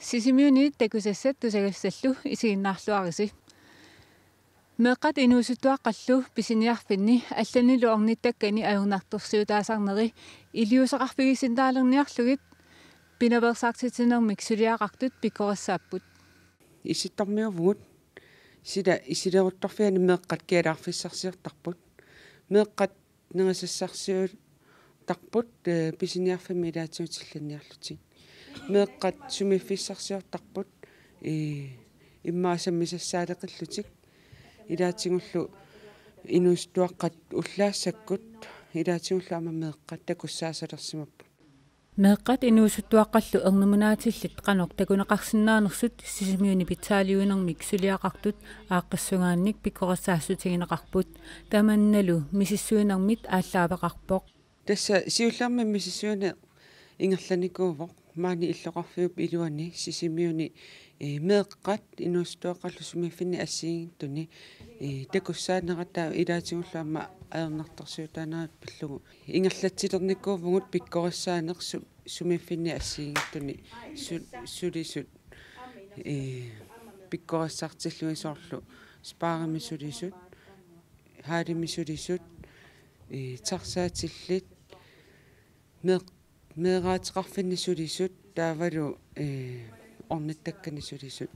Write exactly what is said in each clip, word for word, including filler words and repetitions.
Sisimiuni takusassat tusagassat isiginnaarluarisi. Meeqqat inuusuttuaqqallu pisiniarfinni allanilu ornittakkani ajornartorsiutaasarneri iliuuseqarfigisinnaalerniarlugit pinaveersaartitsinermik suliaqartut pikkorissaapput. Issittormiuuvugut, sila issileruttorfiani meeqqat kialaarfissarsiortarput. Meeqqat nerisassarsiortarput, eh, pisiniarfimmi ilaatigut tillinniarlutik. Meeqqat sumiiffissarsiortarput, eh, immaqa sammisassaaleqillutik. Ilaatigullu inuusuttuaqqat ullaassakkut, ilaatigullu aamma meeqqat takussaasalersimapput. Meeqqat inuusuttuaqqallu ernumanaatillit qanoq takuneqarsinnaanersut Sisimiuni pitsaaliuinermik suliaqartut aaqqissugaannik pikkorissaassutigineqarput. Tamannalu misissuinermit aallaaveqarpoq. Tassa siullermik misissuineq ingerlanikuuvoq maani illoqarfiup iluani Sisimiuni, eh, meeqqat inuusuttuaqqallu sumiiffinni assigiinngitsuni, eh, takussaanerat ilaatigullu aamma ajornartorsiutaanerat pillugu ingerlatsilernikuuvugut pikkorissaaneq su-, sumiiffinni assigiinngitsuni su-, sulisut, eh, pikkorissartillugit soorlu Sparimi sulisut, Halimi sulisut, eh, taxaatillit, meeq-, meeraateqarfinni sulisut, taavalu, eh, ornittakkani sulisut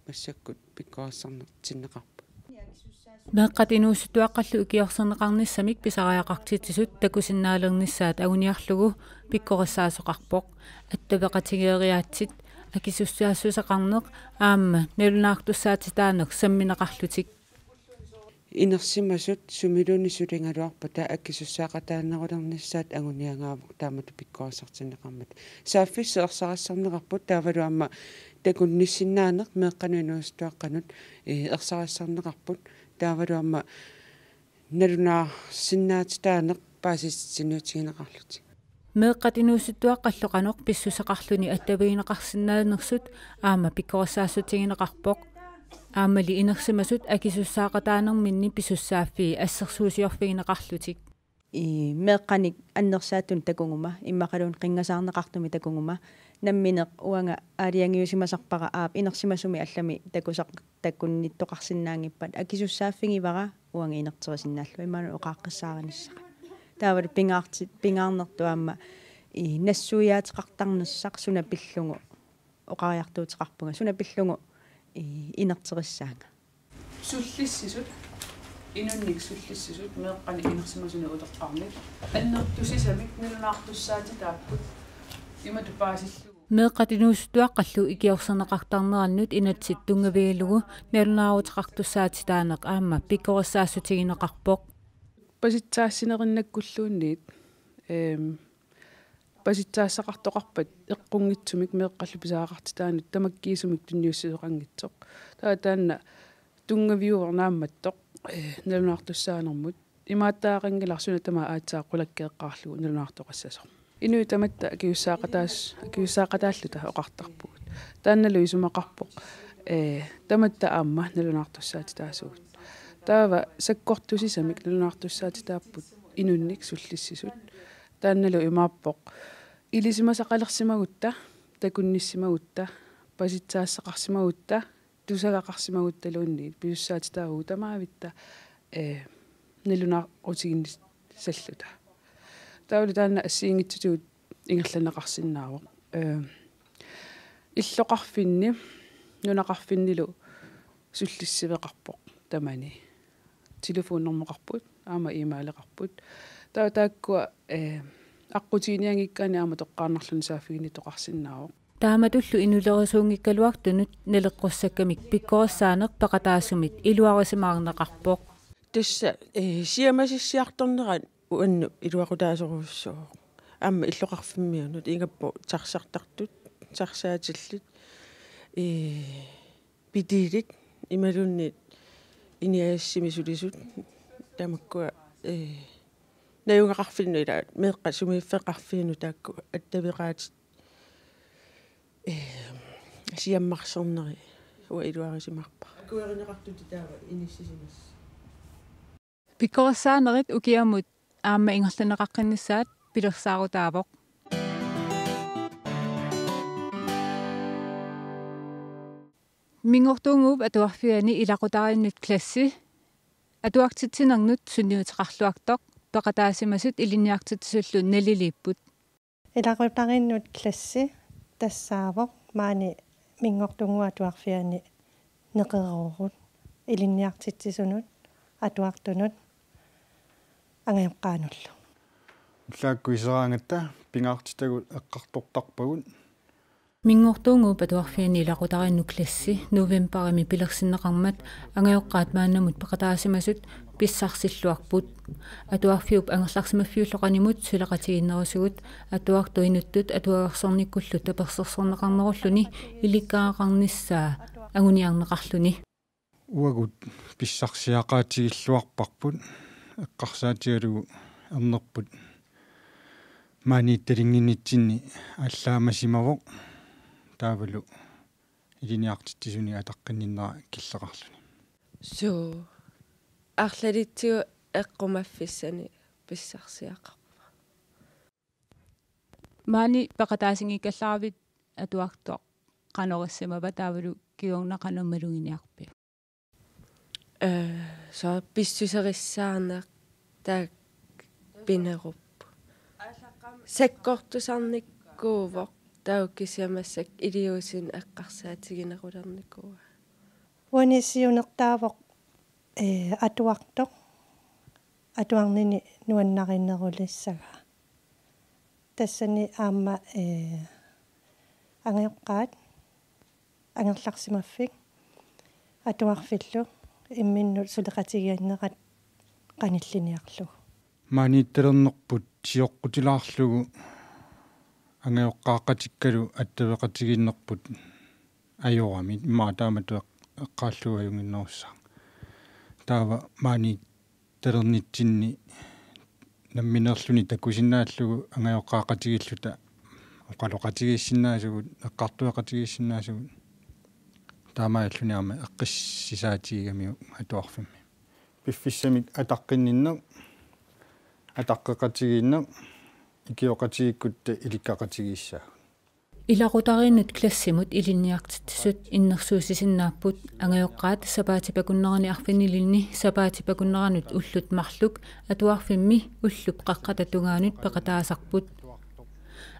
massakkut pikkorissartinneqarput. Meeqqat inuusuttuaqqallu ikiorserneqarnissamik pisariaqartitsisut takusinnaalernissaat anguniarlugu pikkorissaasoqarpoq. Attaveqatigeeriaatsit, akisussaassuseqarneq aamma nalunaartussaatitaaneq sammineqarlutik. Inersimasut sumiluunniit suligaluarpata akisussaaqataanerulernissaat anguniagaavoq taamatut pikkorissartinneqarmat. Saaffissat ersarissarneqarput taavalu aamma takunnissinnaaneq meeqqanut inuusuttuaqqanut, eh, ersarissarneqarput taavalu aamma nalunaarsinnaatitaaneq paasissutissinnutigineqarlutik. Meeqqat inuusuttuaqqallu qanoq pissuseqarluni attavigineqarsinnaanersut aamma pikkorissaassutigineqarpoq. Aammali inersimasut akisussaaqataanerminni pisussaaffii assersuusiorfigineqarlutik. I meeqqanik annersaattumik takuguma, immaqaluunniit qinngasaarneqartumik takuguma, nammineq uanga aalajangiusimasarpara aap inersimasumi allami takusaq-, takunnittoqarsinnaanngippat, akisussaaffigivara uanga inerterisinnaallugu imaluunniit oqaaqqissaarnissara. Taavalu pingaarti-, pingaarnertut aamma, i, nassuiaateqartarnissaq suna pillugu oqariartuuteqarpunga, suna pillugu, i, inerterissaanga. Sullissisut, inunnik sullissisut, meeqqanik inersimasunik utoqqarnik. Annertusisamik nalunaartussaatitaapput, imatut paasillugu. Meeqqat inuusuttuaqqallu ikiorserneqartarnerannut inatsit tunngavigalugu nalunaaruteqartussaatitaaneq aamma pikkorissaassutigineqarpoq. Pasitsaassinerunnakkulluunniit, eem, pasitsaassaqartoqarpat eqqunngitsumik meeqqallu pisariaqartitaanut tamakkiisumik tunniussisoqanngitsoq. Taava taanna tunngaviuvoq naammattoq, eh, nalunaartussaanermut. Imaattoqanngilaq suna tamaat aatsaat qulakkeeqqaarlugu nalunaartoqassasoq. Inuit tamatta akisussaaqataas-, akisussaaqataalluta oqartarpugut. Taannalu isumaqarpoq, eh, tamatta aamma nalunaartussaatitaasugut. Taava sakkortusisamik nalunaartussaatitaapput inunnik sullissisut. Taannalu imaappoq ilisimasaqalersimagutta, takunnissimagutta, pasitsaassaqarsimagutta, tusagaqarsimaguttaluunniit pisussaatitaavugut tamaavitta, eh, nalunaarutiginnissalluta. Taavalu taanna assigiinngitsutigut ingerlanneqarsinnaavoq. Eh, illoqarfinni, nunaqarfinnilu sullissiveqarpoq tamani. Telefonnermaqarput, aamma e-maileqarput. Taava taakkua, eh, aqqutiginianngikkaanni aamma toqqaannarluni saaffiginnittoqarsinnaavoq. Taamatullu inulerisuunngikkaluartunut naleqqussakkamik pikkorissaaneq peqataasumit iluarisimaarneqarpoq. Tassa, eh, siamasissiartornerat uannut iluaqutaasorujussuuvoq. Aamma illoqarfimmiunut ingammik taxartartut, taxaatillit, eh, biilit imaluunniit iniassimi sulisut tamakkua, eh, najugaqarfinnut ila meeqqat sumiiffeqarfiinut taakku attaveqaatit, eh, siammarsernerit uanga iluarisimaarpara. Akuerineqartutit taava inissisimasut. Pikkorissaanerit ukiamut aamma ingerlanneqaqqinnissaat pilersaarutaavoq. Minngortuunnguup Atuarfiani ilaqutariinnut klassi atuartitsinernut sunniuteqarluartoq peqataasimasut ilinniartitsisullu naliliipput. Ilaqutariinnut klassi tassaavoq maani Minngortuunnguup Atuarfiani neqeroorut ilinniartitsisunut atuartunut angajoqqaanullu. Ullaakkut iseraangatta pingaartitagut eqqartortarpagut. Minngortuunnguup Atuarfiani ilaqutariinnut klassi novembarimi pilersinneqarmat angajoqqaat maannamut peqataasimasut pissarsilluarput. Atuarfiup angerlarsimaffiullu qanimut suleqatigiinnerusugut atuartut inuttut atuagarsornikkullu tapersersorneqarnerulluni ilikkagaqarnissaa anguniarneqarluni. Uagut pissarsiaqaatigilluarparput eqqarsaatigalugu ernerput maaniittalinnginnitsinni aallaasimavoq taavalu ilinniartitsisuni ataqqinninnera killeqarluni. Suu. Arlalitsigut eqqumaffissani pissarsiaqarpoq. Maani peqataasinngikkallaravit atuartoq qanoq issimava taavalu kingorna qanoq maluginiarpiuk? Ee, soorlu pissuserissaarneq taakku pineruppoq. Sakkortusarnikuuvoq taava kisianni massakkut iliuuseq eqqarsaatiginerulernikuuaa. Uani siunertaavoq, ee, atuartoq atuarnini nuannarinerulissagaa. Tassani aamma, ee, angajoqqaat angerlarsimaffik atuarfillu imminnut suleqatigiinnerat qanilliniarlugu. Maaniittalernerput sioqqutilaarlugu angajoqqaaqatikkalu attaveqatigiinnerput ajorami, immaqa taamatut eq-, eqqaallugu ajunnginnerussaaq. Taava maaniittalernitsinni nammineerluni takusinnaallugu angajoqqaaqatigiilluta oqaloqatigiissinnaasugut, eqqartueqatigiissinnaasugut. Taamaalilluni aamma eqqissisaatigigamikku atuarfimmi. Piffissamik ataqqinninneq, ataqqeqatigiinneq, ikioqatigiikkutta ilikkaqatigiissaagut. Ilaqutariinnut klassimut ilinniartitsisut innersuussisinnaapput. Angajoqqaat sapaatip akunnerani arfinilinni sapaatip akunneranut ullut marluk atuarfimmi ullup qaqqata tungaanut peqataasarput.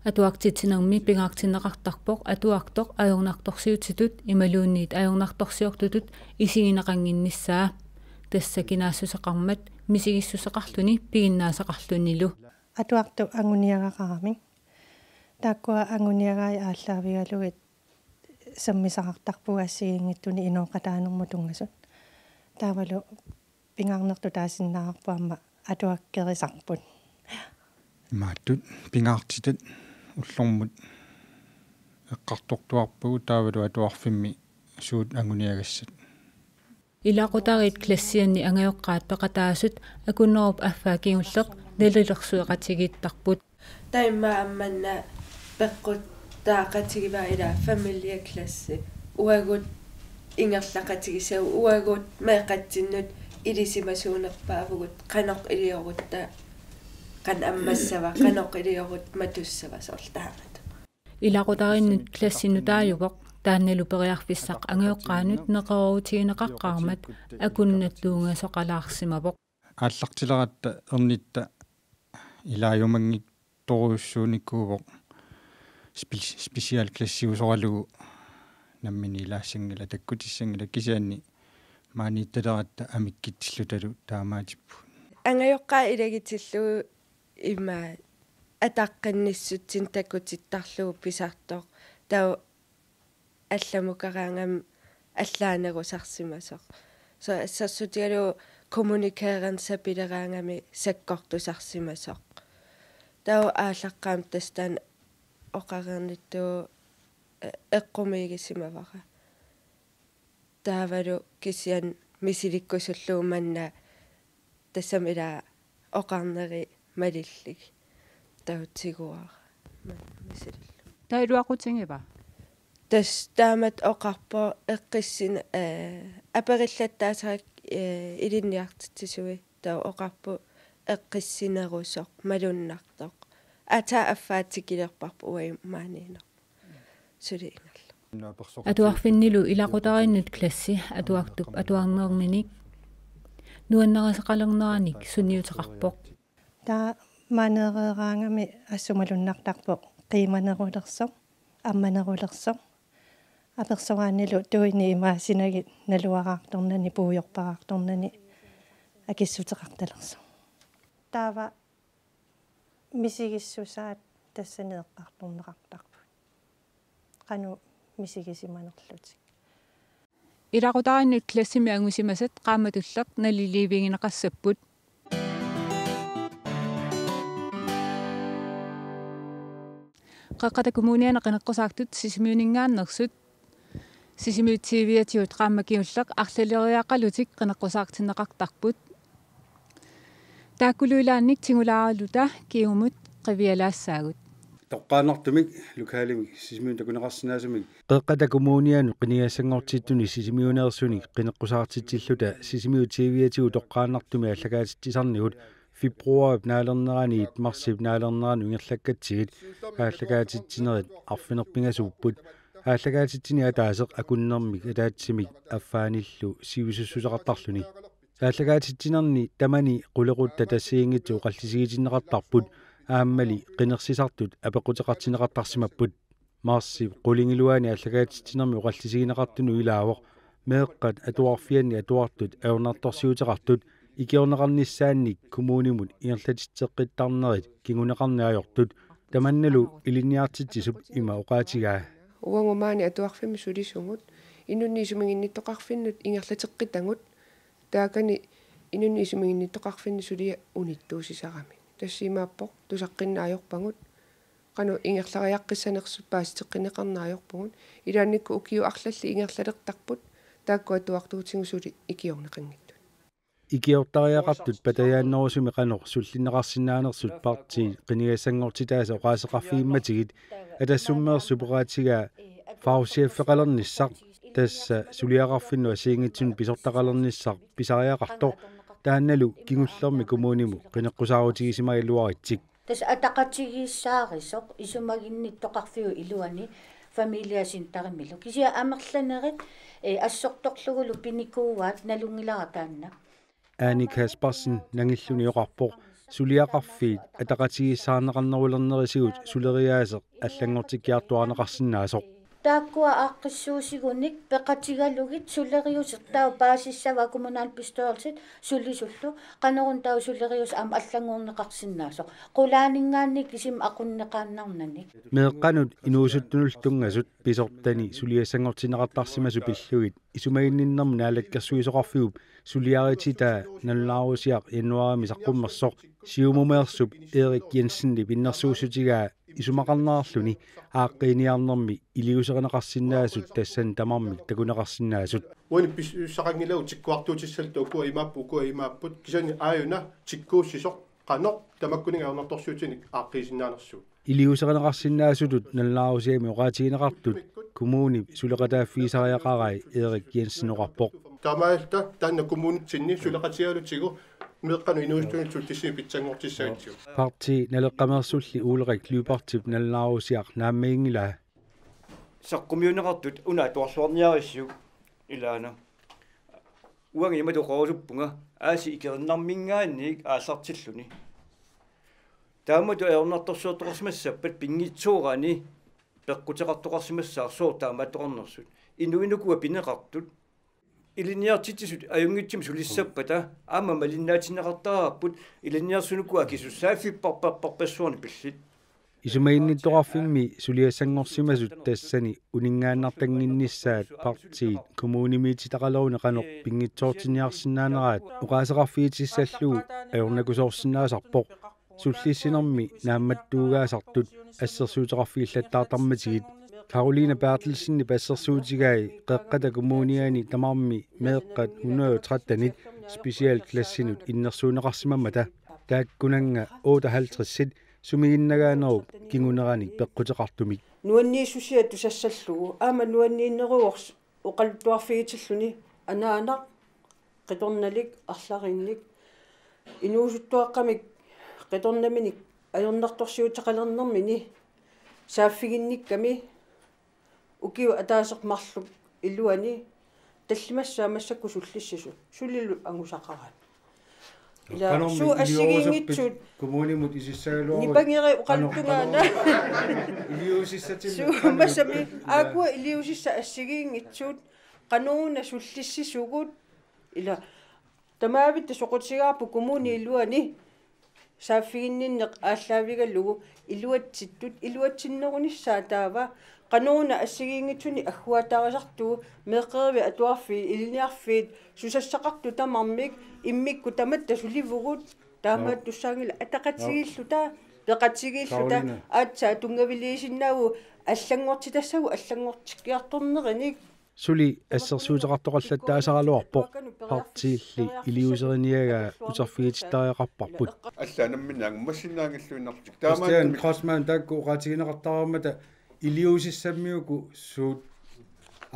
Atuartitsinermi pingaartinneqartarpoq atuartoq ajornartorsiutitut imaluunniit ajornartorsiortutut isigineqannginnissaa. Tassa kinaassuseqarmat misigissuseqarluni piginnaasaqarlunilu. Atuartut anguniagaqaramik. Taakkua anguniagai aallaavigalugit sammisaqartarpugut assigiinngitsunik inooqataanermut tunngasut. Taavalu pingaarnertut taasinnaavarput aamma atuakkerisarput. Imaattut pingaartitat ullormut eqqartortuarpagut taavalu atuarfimmi suut anguniagassat. Ilaqutariit klassianni angajoqqaat peqataasut akunnerup affaa kingulleq nalilersueqatigiittarput. Taava immaqa aamma manna peqquttaaqatigivaat ila familieklassi. Uagut ingerlaqatigisagut, uagut meeqqatsinnut ilisimasuunerpaavugut, qanoq iliorutta qanoq ammassava, qanoq iliorutta matussava soorlu taamatut. Ilaqutariinnut klassi nutaajuvoq, taannalu periarfissaq angajoqqaanut neqeroorutigineqaqqaarmat akunnattuungasoqalaarsimavoq. Aallartileratta ernitta ilaajumanngitsorujussuunikuuvoq spe-, specialklassiusoralugu nammineq ilaassanngilaq takkutissanngilaq kisianni maaniittaleratta amikkitsillutalu taamaatippugut. Angajoqqaat ilagitillugu ima ataqqinnissutsinnut takutittarlugu pisartoq. Taava allamukaraangami allaanerusarsimasoq. Soorlu assersuutigalugu kommunikeerneq sapileraangami sakkortusarsimasoq. Taava aallaqqaammut tassa taanna oqareernittut e-, eqqumiigisimavara. Taavalu kisianni misilikkusullugu manna tassami ila oqarneri malillugit. Taava tiguara ma-, misilillugu. Taava iluaqutigiva? Tassa taamatut oqarpoq eqqissin-, ee, aperillattaasara, ee, ilinniartitsisui. Taava oqarpoq eqqissinerusoq, malunnartoq. Aatsaat affaa tikilerparput uagut maaniinnerput. Suli ingerlapput. Atuarfinnilu ilaqutariinnut klassi atuartup atuarnerminik nuannarisaqalerneranik sunniuteqarpoq. Taava maaneereeraangami assut malunnartarpoq qiimanerulersoq, ammanerulersoq. Apersoraannilu tuini imaasinagit naluaraartornani, puigorparaartornani akissuteqartalersoq. Taava misigissusaat tassani eqqartorneqartarput. Qanoq misigisimanerlutik. Ilaqutariinnut klassimi angusimasat qaammatulleq naliliivigineqassapput. Qeqqata Kommuniani qineqqusaartut Sisimiuninngaanneersut Sisimiut TV-atigut qaammat kingulleq arlaleriaqalutik qineqqusaartinneqartarput. Taakkulu ilaannik tigulaaraluta kingumut qivialaassaagut. Toqqaannartumik lokalimik Sisimiunut takuneqarsinnaasumik. Qeqqata Kommunianut qinigassanngortittuni Sisimiuneersunik qineqqusaartitsilluta Sisimiut TV-atigut toqqaannartumik aallakaatitsisarnigut februaarip naalerneraniit marsip naalerneranut ingerlakkatsigit aallakaatitsinerit arfineq-pingasuupput. Aallakaatitsineq ataaseq akunnermik ataatsimik affaanillu sivisussuseqartarluni. Aallakaatitsinerni tamani qulequttat assigiinngitsut oqallisigitinneqartarput aammali qinersisartut apeqquteqartinneqartarsimapput. Marsip qulingiluaani aallakaatitsinermi oqallisigineqartunut ilaavoq meeqqat atuarfianni atuartut ajornartorsiuteqartut ikiorneqarnissaannik kommunimut ingerlatitseqqittarnerit kinguneqarneq ajortut. Tamannalu ilinniartitsisup ima oqaatigaa. Uagut maani atuarfimmi sulisugut inunnik isumaginnittoqarfinnut ingerlateqqitagut. Taakani inunnik isumaginnittoqarfinni suliaq unittuusisaramik. Tassa imaappoq tusaqqinneq ajorpagut. Qanoq ingerlariaqqissanersut paasiteqqinneqarneq ajorpugut. Ilaannikkut ukiut arlallit ingerlalertarput taakku atuartuutigut suli ikiorneqanngitsut. Ikiortariaqartut patajaannerusumik qanoq sullinneqarsinnaanersut partiit qinigassanngortitaasa oqaaseqarfigimmatigit Atassummeersup oqaatigaa fagchefiqalernissaq, tassa suliaqarfinnut assigiinngitsunut pisortaqalernissaq pisariaqartoq, taannalu kingullermi kommunimut qineqqusaarutigisimagaluaritsik. Tassa ataqatigiissaarisoq isumaginnittoqarfiup iluani familiecenterimilu. Kisianni amerlanerit, eh, assortorlugulu pinikuuaat, nalunngilara taanna. Ane Kaspersen nangilluni oqarpoq suliaqarfiit ataqatigiissaarneqarnerulernerisigut suleriaaseq allanngortikkiartuaarneqarsinnaasoq. Taakkua aaqqissuussigunik peqatigalugit suleriuseq taava paasissavaa kommunalbestyrelsit sulisullu, qanoruna taava suleriuseq aamma allanngorneqarsinnaasoq. Qulaaninngaanniit kisimi aqunneqaannarnanik. Meeqqanut inuusuttunullu tunngasut pisortani suliassanngortinneqartarsimasut pillugit isumaginninnermut naalakkersuisoqarfiup suliarititaa nalunaarusiaq januaarimi saqqummersoq Siumumeersup Erik Jensenip innersuussutigaa isumaqarnerarluni aaqqiiniarnermi iliuuserineqarsinnaasut tassani tamarmik takuneqarsinnaasut. Uani pisussaqanngilagut tikkuartuutissalluta ukua imaapput, ukua imaapput, kisianni aajuna tikkuussisoq qanoq tamakkuninnga ajornartorsiutinik aaqqiisinnaanersugut. Iliuuserineqarsinnaasutut nalunaarusiami oqaatigineqartut kommunip suleqataaffigisariaqarai Erik Jensen oqarpoq. Taamaalilluta taanna kommunitsinni suleqatigalutigu meeqqanut inuusuttunut sullissimi pitsanngortissagatsigu. Partii Naleqqameersulli Ulrik Lyberthip nalunaarusiaq naammaginngilaa. Saqqummiunneqartut una atuarluarniarissiuk ilaana. Uanga imatut oqarusuppunga aasiit ikerinnarminngaanniit aallartilluni. Taamatut ajornartorsiortoqarsimassappat pinngitsoorani peqquteqartoqarsimassaaq sooq taamaattoqarnersut. Inuit ukua pineqartut. Ilinniartitsisut ajunngitsumik sulissappata aamma malinnaatinneqartariaqarput ilinniartitsisut ukua akisussaaffipparparpassuarnik pillit. Isumaginnittoqarfimmi suliassanngorsimasut tassani uninngaannartannginnissaat partiit kommunimiititaqaleruni qanoq pinngitsoortinniarsinnaaneraat oqaaseqarfigitissallugu ajornakusoorsinnaasarpoq. Sullissinermi naammattuugaasartut assersuuteqarfigillattaartarmatigit. Karoline Berthelsenip assersuutigai Qeqqata Kommuniani tamarmi meeqqat hundrede og tretten-it specialklassinut innersuunneqarsimammata. Taakkunannga otteoghalvtreds-it sumiginnagaanerup kinguneranik peqquteqartumik. Nuanniissusia tusassallugu aamma nuanniinneruvoq oqaluttuarfigitilluni anaanaq qitornalik arlalinnik inuusuttuaqqamik qitornaminik ajornartorsiuteqalernermini saaffiginnikkami Ukiup ataaseq marluk iluani tallimassaat massakkut sullissisut sulilu angusaqaraat. Ila Qanormi suut assigiinngitsut iliorusuppiuk kommunimut isissagaluarut? Nipangeri oqaluttugaana. Iliuusissatinnik Suummassami aakkua iliuusissat assigiinngitsut qanoruna sullissisugut ila tamaavitta soqutigaarput kommunip iluani saaffiginninneq aallaavigalugu iluatsittut iluatsinnerunissaa taava qanoruna assigiinngitsunik agguaataarisartugut meeqqerivit atuarfiit ilinniarfiit susassaqartut tamarmik immikkut tamatta sulivugut taamaattussaanngilaq ataqatigiilluta peqatigiilluta Karoline. Aatsaat tunngaviliisinnaavugut allanngortitassagut allanngortikkiartornerinik. Suli assersuuteqartoqallattaasaraluarpoq partiilli iliuuseriniagaa uterfigitittariaqarparput. Alla namminneq angummassinnaanngilluinnarlutik. Christian Kreutzmann taakku oqaatigineqartaraarmata iliuusissami uku suut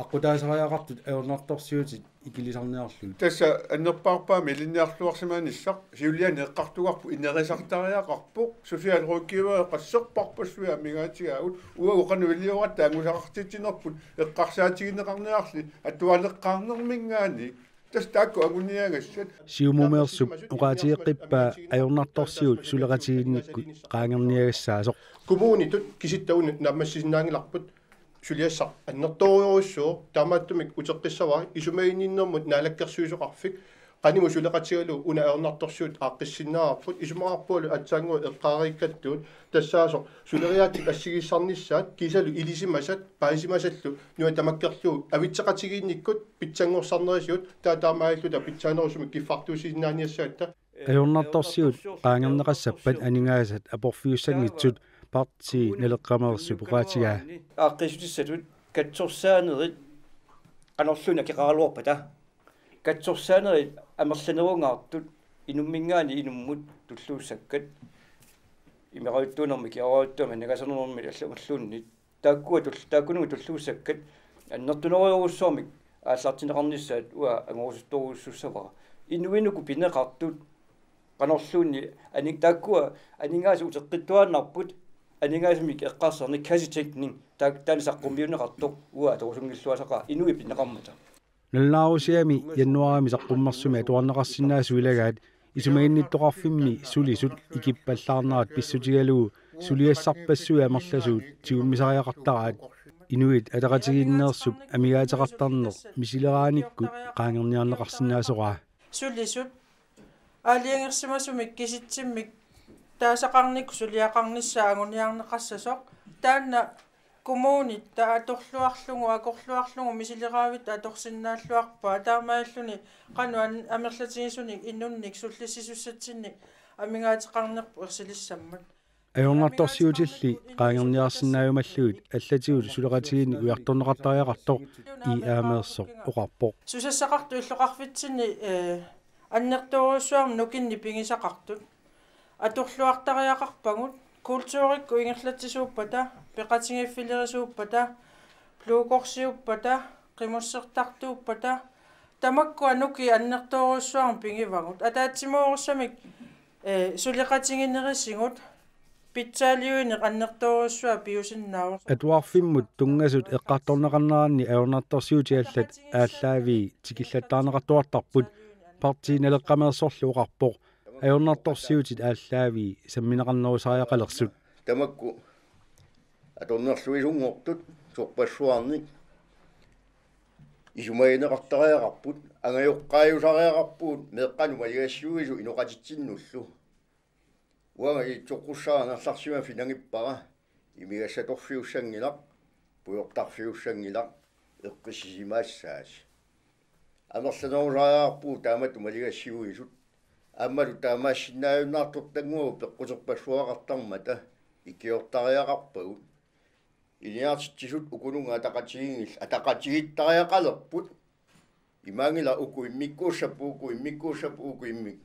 aqqutaasariaqartut ajornartorsiutit ikilisarniarlugit. Tassa annerpaarpaamik ilinniarluarsimanissaq siuliani eqqartugarput inerisartariaqarpoq, socialrådgiverit qasserparpassuit amigaatigaagut, uagut qanoq ilioratta angusaqartitsinerput eqqarsaatigineqarniarli atualeqqaarnerminngaanniit. Tassa taakku anguniagassat. Siumumeersup oqaatigeqqippaa ajornartorsiut suleqatigiinnikkut qaangerniagassaasoq. Kommunitut kisitta una naammassisinnaanngilarput suliassaq annertoorujussuuvoq, taamaattumik uteqqissavara isumaginninnermut naalakkersuisoqarfik qanimut suleqatigalugu una ajornartorsiut aaqqissinnaavarput, isumaqarpungalu aatsaannguaq eqqaariikkattugut tassaasoq suleriaatsip assigiissarnissaat kiisalu ilisimasat paasisimasallu nuna tamakkerlugu avitseqatigiinnikkut pitsanngorsarnerisigut, taava taamaalilluta pitsaanerusumik kiffartuussisinnaaniassagatta. Ajornartorsiut qaangerneqassappat aningaasat aporfiussanngitsut Partii Naleqqameersup oqaatigaa. Aaqqissutissatut katsorsaanerit qanorluunniit akeqaraluarpata. Katsorsaanerit amerlanerungaartut inumminngaanniit inummut tulluussakkat, imerajuttuunermik, iorajuttuunermik, aningaasarnermik allamulluunniit. Taakkua tul-, taakkununnga tulluussakkat annertunerujorujussuarmik aallartinneqarnissaat uanga angorusuttorujussuussavara. Inuit uku pineqartut qanorluunniit ani-, taakkua aningaasat uteqqittuaannarput, aningaasat eqqarsarneq kassetænkning, taak-, taanna saqqummiunneqartoq uanga atorusunngilluinnarpara inuit pineqarmata. Nalunaarusiami januaarimi saqqummersumi atuarneqarsinnaasut ilagaat isumaginnittoqarfimmi sulisut ikippallaarnerat pissutigalugu suliassarpassuit amerlasuut tigummisariaqartaraat, Inuit Ataqatigiinneersup amigaateqartarneq misileraanikkut qaangerniarneqarsinnaasoraa. Sulisut aalajangersimasumik kisitsimmik taasaqarnikkut suliaqarnissaa anguniarneqassasoq, taanna kommunit atorluarlugu akorluarlugu misileraavitta atorsinnaalluarpaat, taamaalilluni qanoq an-, amerlatigisunik inunnik sullissisussatsinnik amigaateqarnerput ersilissammat. Ajornartorsiutilli qaangerniarsinnaajumallugit allatigut suleqatigiinnik ujartorneqartariaqartoq I A-meersoq oqarpoq. Susassaqartut illoqarfitsinni, eh, annertoorujussuarmik nukinnik pigisaqartut atorluartariaqarpagut, kulturikkut ingerlatsisuuppata, peqatigiiffilerisuuppata, Blue Corsiuppata, qimussertartuuppata, tamakkua nukiit annertoorujussuarmik pigivagut. Ataatsimoorussamik, eh, suleqatiginerisigut pitsaaliuineq annertoorujussuaq piusinnaavoq. Atuarfimmut tunngasut eqqartorneqarneranni ajornartorsiutit allat aallaavii tikillattaarneqartuartarput, Partii Naleqqameersorlu oqarpoq. Ajornartorsiutit aallaavii sammineqarnerusariaqalersut. Tamakku atornerluisunngortut sorpassuarnik isumagineqartariaqarput, angajoqqaajusariaqarpugut meeqqanut maligassiuisut inoqatitsinnullu. Uanga itsoqqussara angerlarsimaffiginngippara, imigassatorfiussanngilaq, pujortarfiussanngilaq, eqqissisimaassaasi. Amerlanerusariaqarpugut taamatut maligassiuisut, aammalu taamaassinnaajunnaartortannguagut peqquterpassuaqartarmata ikiortariaqarpagut. Ilinniartitsisut ukununnga ataqatigiinngillat, ataqatigiittariaqalerput. Imaanngilaq uku immikkuussapput, uku immikkuussapput, uku immik.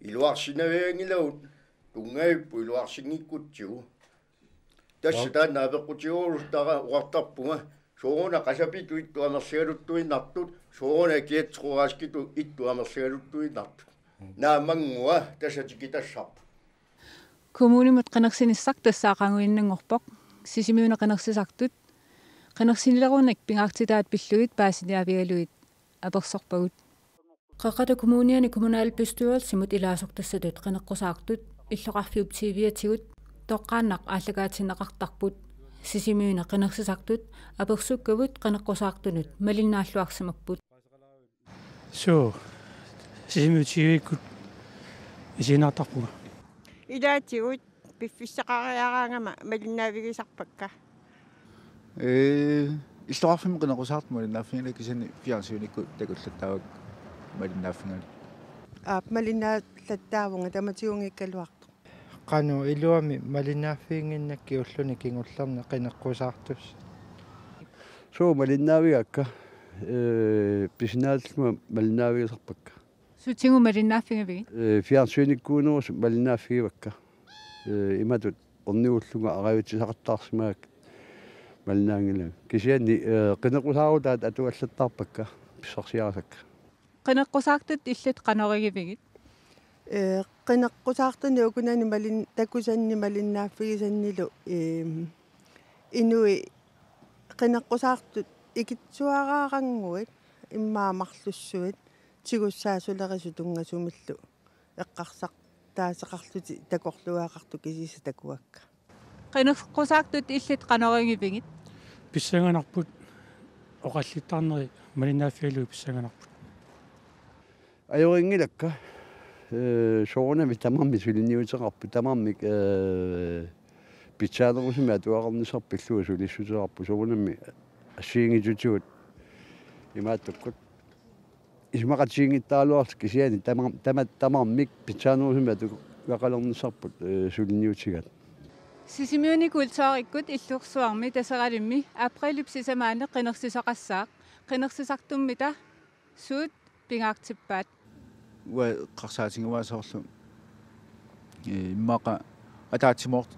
Iluarsinnaavianngilagut, tunngavipput iluarsinngikkutsigu. Tassa taanna apeqqutigerusuttara oqartarpunga, sooruna Qasapitut ittut amerligaluttuinnartut, sooruna Kiatseq Raskitut ittut amerligaluttuinnartut. Naammanngua tassa tikitassarput. Kommunimut qinersinissaq tassaaqaannguinnanngorpoq. Sisimiuni qinersisartut Qinersilerunik pingaartitaat pillugit paasiniaavigalugit apersorpagut. Qeqqata Kommuniani kommunalbestyrelsimut ilaasortassatut qineqqusaartut illoqarfiup T V-atigut toqqaannaq aallakaatinneqartarput. Sisimiuni qinersisartut apersukkavut qineqqusaartunut malinnaalluarsimapput. Suu, Sisimiut T V-kkut isiginnaartarpunga. Ilaatigut piffissaqariaraangama malinnaavigisarpakka. Ee, illoqarfimmi qineqqusaartut malinnaaffigineq kisianni fjernsynikkut takullattaavakka malinnaaffigalugu. Aap, malinnaallattaavunga tamatigunngikkaluartoq. Qanoq iluamik malinnaaffiginnginnakkit ulluni kingullerni qineqqusaartussat? Suu, malinnaavigakka. Ee, pisinnaatillunga malinnaavigisarpakka. Sutigut malinnaaffigaavigit? Ee, fjernsynikkuunerusut malinnaaffigivakka. Ee, imatut ornigullunga arajutsisaqattaarsimagakka malinnaanngilanga. Kisianni, ee, qineqqusaarutaat atugallattaarpakka pissarsiarisakka. Qineqqusaartut illit qanoq igivigit? Ee, qineqqusaartuni ukunani malin-, takusanni malinnaaffigisannilu, ee, inuit qineqqusaartut ikittuaraarannguit immaqa marlussuit tigussaasulerisut tunngasumillu eqqarsartaaseqarlutik takorluugaqartut kisiisa takuakka. Qineqqusaartut illit qanoq igivigit? Pissanganarput, oqallittarneri malinnaaffigalugit pissanganarput. Ajorinngilakka, ee, soorunami tamarmik suliniuteqarput, tamarmik, ee, pitsaanerusumik atuaqarnissarput pillugu sulissuteqarput, soorunami assigiinngitsutigut imaattukkut. Isumaqatigiinngittarluarlutik kisianni tama-, tama-, tamarmik pitsaanerusumik atuaqalernissarput, ee, suliniutigaat. Sisimiuni kulturikkut illorsuarmi Taseralimmi aprilip sisamaani qinersisoqassaaq. Qinersisartummita suut pingaartippaat? Uanga eqqarsaatigivaat soorlu, ee, immaqa ataatsimoort-,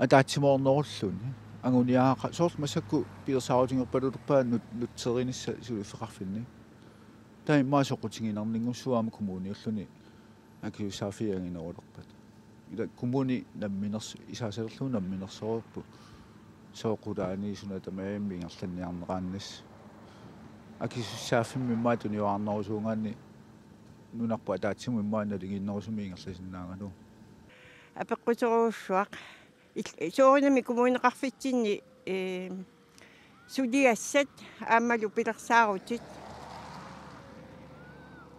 ataatsimoornerulluni anguniagaqarpoq soorlu massakkut pilersaarutigerpalulerpaat nut-, nutserinissaq suliffeqarfinni. Taava immaqa soqutiginarninngussuugami kommuniulluni akisussaaffiit anginerulerpat. Ila kommuni namminersu-, isaasalerlugu namminersorput. Sooq qulaani suna tamarmi ingerlanniarneqaannassaaq. Akisussaaffimmi immaqa tuniorarnerusuugaanni nunarput ataatsimut immaqa naligiinnerusumik ingerlasinnaagaluarpoq. Apeqquterujussuaq. Il-, soorunami kommuneqarfitsinni, ee, suliassat aammalu pilersaarutit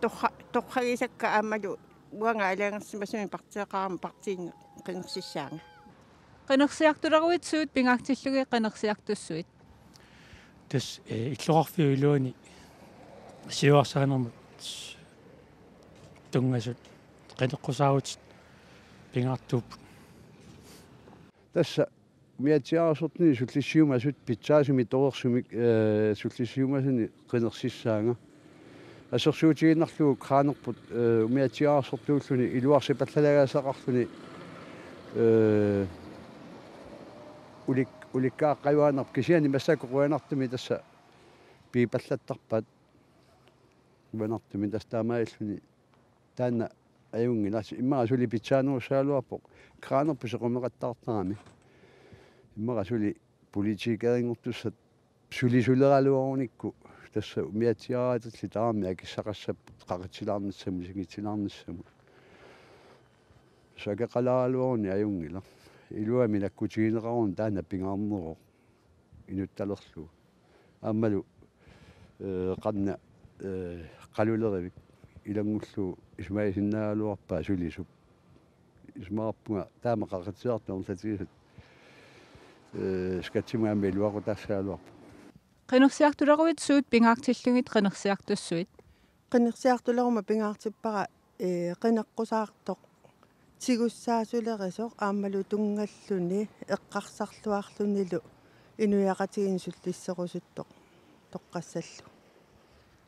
torra-, torragisakka aammalu uanga aalajangersimasumik partiiqarama partiinik qinersissaanga. Qinersiartuleruit suut pingaartillugit qinersiartussuit? Tassa, ee, illoqarfiup iluani siuarsaanermut tunngasut qineqqusaarutit pingaartuupput. Tassa umiatsiaararsortuni sullissiumasut pitsaasumik torersumik, ee, sullissiumasuni qinersissaanga. Assersuutigiinnarlugu kraanerput, ee, umiatsiaararsortuulluni iluarsipallalagaasaqarluni, ee, ulik-, ulikkaaqqajuaannarpoq kisianni massakkut qujanartumik tassa piipallattarpaat. Qujanartumik tassa taamaalilluni taanna ajunngilaq, immaqa suli pitsaanerussagaluarpoq kraanerput sequmeqattaartarami. Immaqa suli politikerinngortussat sulisuleraluarunikku tassa umiatsiaaraatillit tamarmik akissaqassapput qaqitsilaarnissamut, singitsilaarnissamut. Tassa akeqalaaraluarunik ajunngilaq. Iluamik nakkutigineqaruni taanna pingaarneruvoq inuttalerlugu. Aammalu, ee, qanna, ee, qalulerivik ilanngullugu isumagisinnaagaluarpaa sulisup. Isumaqarpunga taama qaqitsilaartut amerlatigisut, ee, skattimut aamma iluaqutaassagaluarput. Qinersiartuleruit suut pingaartillugit qinersiartussuit? Qinersiartuleruma pingaartippara, ee, qineqqusaartoq tigussaasulersoq aammalu tunngalluni eqqarsarluarlunilu inuiaqatigiinni sullisserusuttoq toqqassallugu.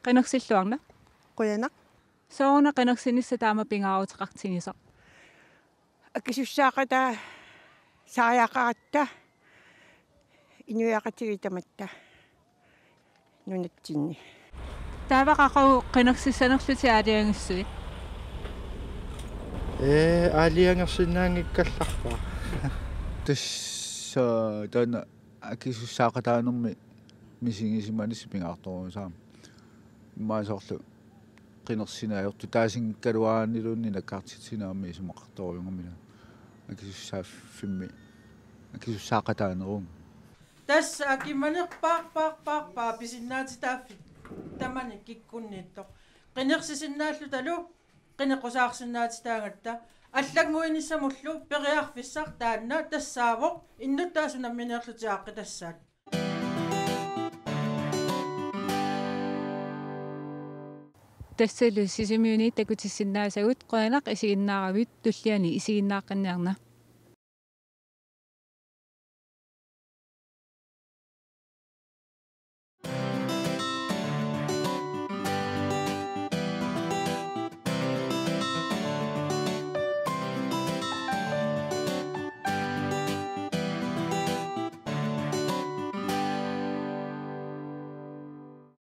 Qinersilluarna. Qujanaq. Sooruna qinersinissaq taama pingaaruteqartigisoq? Akisussaaqataa saajaqaratta inuiaqatigiit tamatta nunatsinni. Taava qaqugu qinersissanerlutit aalajangissuit? Ee, aalajangersinnaanngikkallarpara. Tassa taanna akisussaaqataanermi misigisimanissaq pingaartorujussuuvoq. Immaqa soorlu qinersineq ajortutaasinngikkaluaraanniluunniit nakkartitsinaammi isumaqartorujuugami akisussaaffimmi akisussaaqataaneruvoq. Tassa akimanerpaarpaarpaarpaa pisinnaatitaaffik tamani kikkunniittoq. Qinersisinnaalluta qineqqusaarsinnaatitaagatta allannguinissamullu periarfissaq taanna tassaavoq innuttaasut nammineerlutik aaqqitassaat. Tassalu Sisimiuni takutissinnaasagut qujanaq isiginnaaravit tulliani isiginnaaqqinniarna.